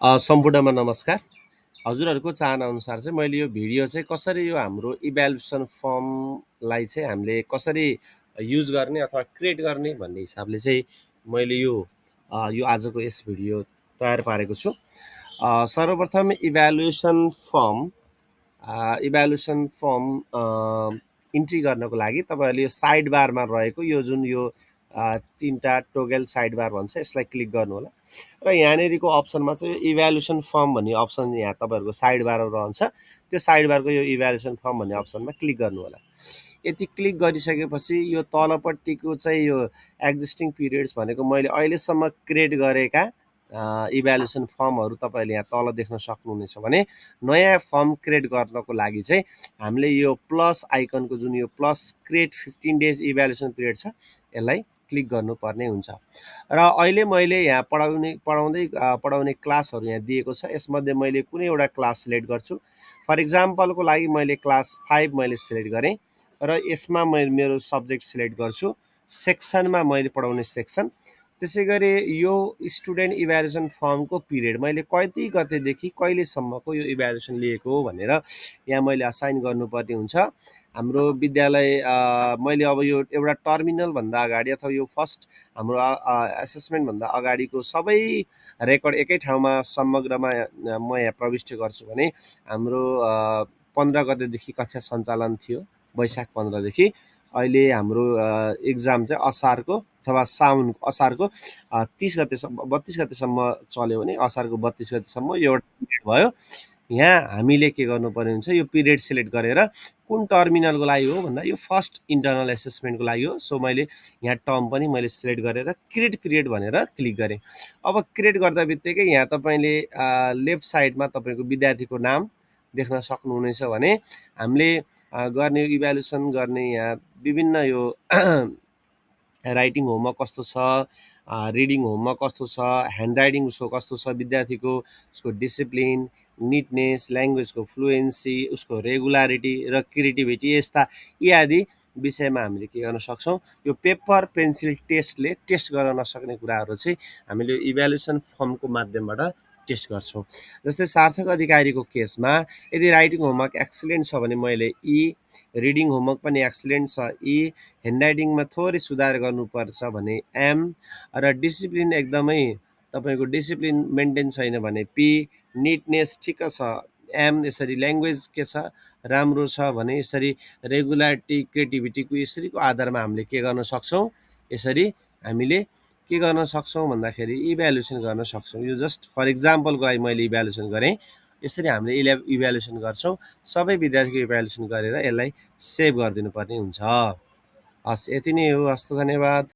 सम्पूर्णमा नमस्कार। हजुरहरूको चाहना अनुसार चाहिँ मैले यो भिडियो चाहिँ कसरी यो हाम्रो इभ्यालुएसन फर्मलाई चाहिँ हामीले कसरी युज गर्ने अथवा क्रिएट गर्ने भन्ने हिसाबले चाहिँ मैले यो आजको यस भिडियो तयार पारेको छु। सर्वप्रथम इभ्यालुएसन फर्म इन्ट्री गर्नको लागि तपाईँहरूले यो साइड बारमा रहेको यो जुन यो तीनटा टोगल साइड बार भन्छ यसलाई क्लिक गर्नु होला र यहाँनेरिको अप्सनमा चाहिँ इभ्यालुएसन फर्म भन्ने अप्सन यहाँ तपाईँहरूको साइड बारमा रहन्छ। त्यो साइड बारको यो इभ्यालुएसन फर्म भन्ने अप्सनमा क्लिक गर्नु होला। यति क्लिक गरिसकेपछि यो तलपट्टिको चाहिँ यो एक्जिस्टिङ पिरियड्स भनेको मैले अहिलेसम्म क्रिएट गरेका इभ्यालुएसन फर्महरू तपाईँले यहाँ तल देख्न सक्नुहुनेछ भने नयाँ फर्म क्रिएट गर्नको लागि चाहिँ हामीले यो प्लस आइकनको जुन यो plus create 15 days evaluation period छ यसलाई क्लिक गर्नुपर्ने हुन्छ। र अहिले मैले यहाँ पढाउने क्लासहरू यहाँ दिएको छ। यसमध्ये मैले कुनै एउटा क्लास सिलेक्ट गर्छु। फर इक्जाम्पलको लागि मैले क्लास 5 मैले सिलेक्ट गरेँ र यसमा मैले मेरो सब्जेक्ट सिलेक्ट गर्छु। सेक्सनमा मैले पढाउने सेक्सन। त्यसै गरी यो स्टुडेन्ट इभ्यालुएसन फर्मको पिरियड मैले कति गतेदेखि कहिलेसम्मको यो इभ्यालुएसन लिएको हो भनेर यहाँ मैले असाइन गर्नुपर्ने हुन्छ। हाम्रो विद्यालय मैले अब यो एउटा टर्मिनलभन्दा अगाडि अथवा यो फर्स्ट हाम्रो एसेसमेन्टभन्दा अगाडिको सबै रेकर्ड एकै ठाउँमा समग्रमा म यहाँ प्रविष्ट गर्छु भने हाम्रो 15 गतेदेखि कक्षा सञ्चालन थियो, वैशाख 15 देखि। अहिले हाम्रो एक्जाम चाहिँ असारको अथवा असारको 30 गतेसम्म 32 गतेसम्म चल्यो भने असारको 32 गतेसम्म यो एउटा पिरियड भयो। यहाँ हामीले के गर्नुपर्ने हुन्छ, यो पिरियड सिलेक्ट गरेर कुन टर्मिनलको लागि हो भन्दा यो फर्स्ट इन्टर्नल एसेसमेन्टको लागि हो। सो मैले यहाँ टर्म पनि मैले सिलेक्ट गरेर क्रिएट पिरियड भनेर क्लिक गरेँ। अब क्रिएट गर्दा बित्तिकै यहाँ तपाईँले लेफ्ट साइडमा तपाईँको विद्यार्थीको नाम देख्न सक्नुहुनेछ भने हामीले गर्ने इभ्यालुएसन गर्ने यहाँ विभिन्न यो राइटिङ होमवर्क कस्तो छ, रिडिङ होमवर्क कस्तो छ, ह्यान्ड राइटिङ उसको कस्तो छ, विद्यार्थीको उसको डिसिप्लिन, निटनेस, ल्याङ्ग्वेजको फ्लुएन्सी, उसको रेगुलारिटी र क्रिएटिभिटी यस्ता इत्यादि विषयमा हामीले के गर्न सक्छौँ, यो पेपर पेन्सिल टेस्टले टेस्ट गर्न नसक्ने कुराहरू चाहिँ हामीले इभ्यालुएसन फर्मको माध्यमबाट टेस्ट गर्छौँ। जस्तै सार्थक अधिकारीको केसमा यदि राइटिङ होमवर्क एक्सिलेन्ट छ भने मैले ई, रिडिङ होमवर्क पनि एक्सिलेन्ट छ ई, ह्यान्ड राइटिङमा थोरै सुधार गर्नुपर्छ भने एम, र डिसिप्लिन एकदमै तपाईँको डिसिप्लिन मेन्टेन छैन भने पी, निटनेस ठिक छ एम, यसरी ल्याङ्ग्वेज के छ राम्रो छ भने यसरी, रेगुलारिटी क्रिएटिभिटीको यसरीको आधारमा हामीले के गर्न सक्छौँ, यसरी हामीले के गर्न सक्छौँ भन्दाखेरि इभ्यालुएसन गर्न सक्छौँ। यो जस्ट फर इक्जाम्पलको लागि मैले इभ्यालुएसन गरेँ। यसरी हामीले इभ्यालुएसन गर्छौँ। सबै विद्यार्थीको इभ्यालुएसन गरेर यसलाई सेभ गरिदिनु पर्ने हुन्छ। हस्, यति नै हो। हस्, धन्यवाद।